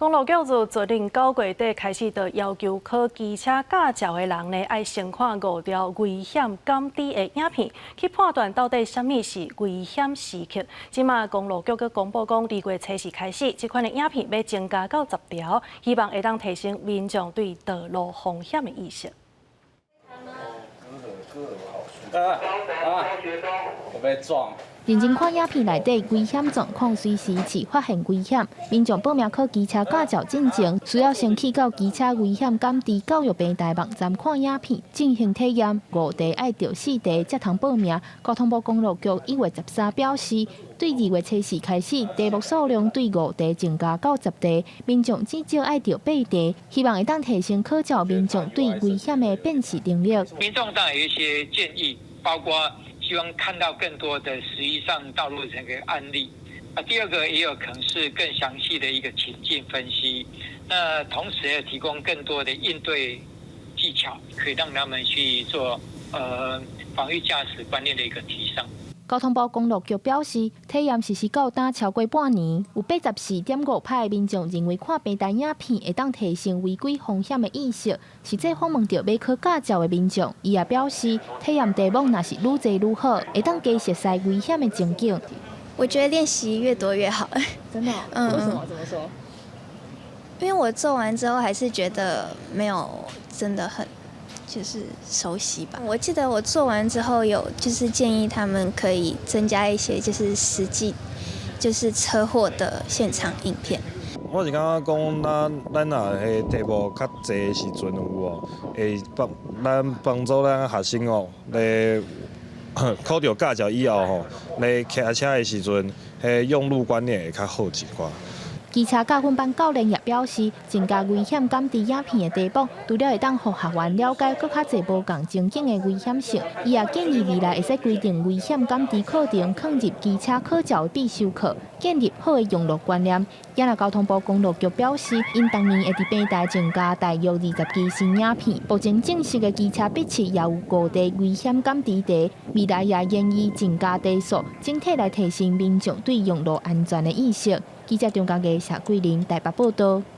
公路局自昨年9月底開始，就要求考機車駕照的人呢，愛先看五條危險感知的影片，去判斷到底啥物是危險時刻。這馬公路局閣公布講，2月初四開始，這款的影片欲增加到10條，希望會當提升民眾對道路風險的意識。啊啊！我被撞。認真看影片內底危險狀況，隨時是發現危險。民眾報名考機車駕照進前，需要先去到機車危險感知教育平台網站看影片進行體驗。五題愛著四題才通報名。交通部公路局1月13表示，對2月初四開始，題目數量對五題增加到10題，民眾至少愛著八題，希望會當提升考照民眾對危險的辨識能力。民眾當然有一些建議，包括希望看到更多的實際上道路的這個案例。啊，第二個也有可能是更詳細的一個情境分析。那同時也提供更多的應對技巧，可以讓他們去做防禦駕駛觀念的一個提升。交通部公路局表示，體驗實施到今超過半年，有84.5%民眾認為看平台影片會當提升違規風險的意識。實際訪問著欲考駕照的民眾，伊也表示，體驗題目若是愈濟愈好，會當加熟悉危險的情景。我覺得練習越多越好。真的？嗯。為什麼？怎麼說？因為我做完之後，還是覺得沒有真的很就是熟悉吧。我記得我做完之後，有就是建議他們可以增加一些就是實際就是車禍的現場影片。我是感覺講，咱若彼題目較濟的時陣有無，會幫咱幫助咱學生哦，咧考著駕照以後吼，咧騎車的時陣，彼用路觀念會較好一寡。機車駕訓班教練也表示，增加危險感知影片的題目，除了會當予學員了解閣較濟無仝情景的危險性，伊也建議未來會使規定危險感知課程放入機車考照的必修課，建立好的用路觀念。也若交通部公路局表示，𪜶逐年會佇平台增加大約20支新影片，目前正式的機車筆試也有五題危險感知題，未來也研議增加題數，整體來提升民眾對用路安全的意識。記者張家義、謝桂玲台北報道。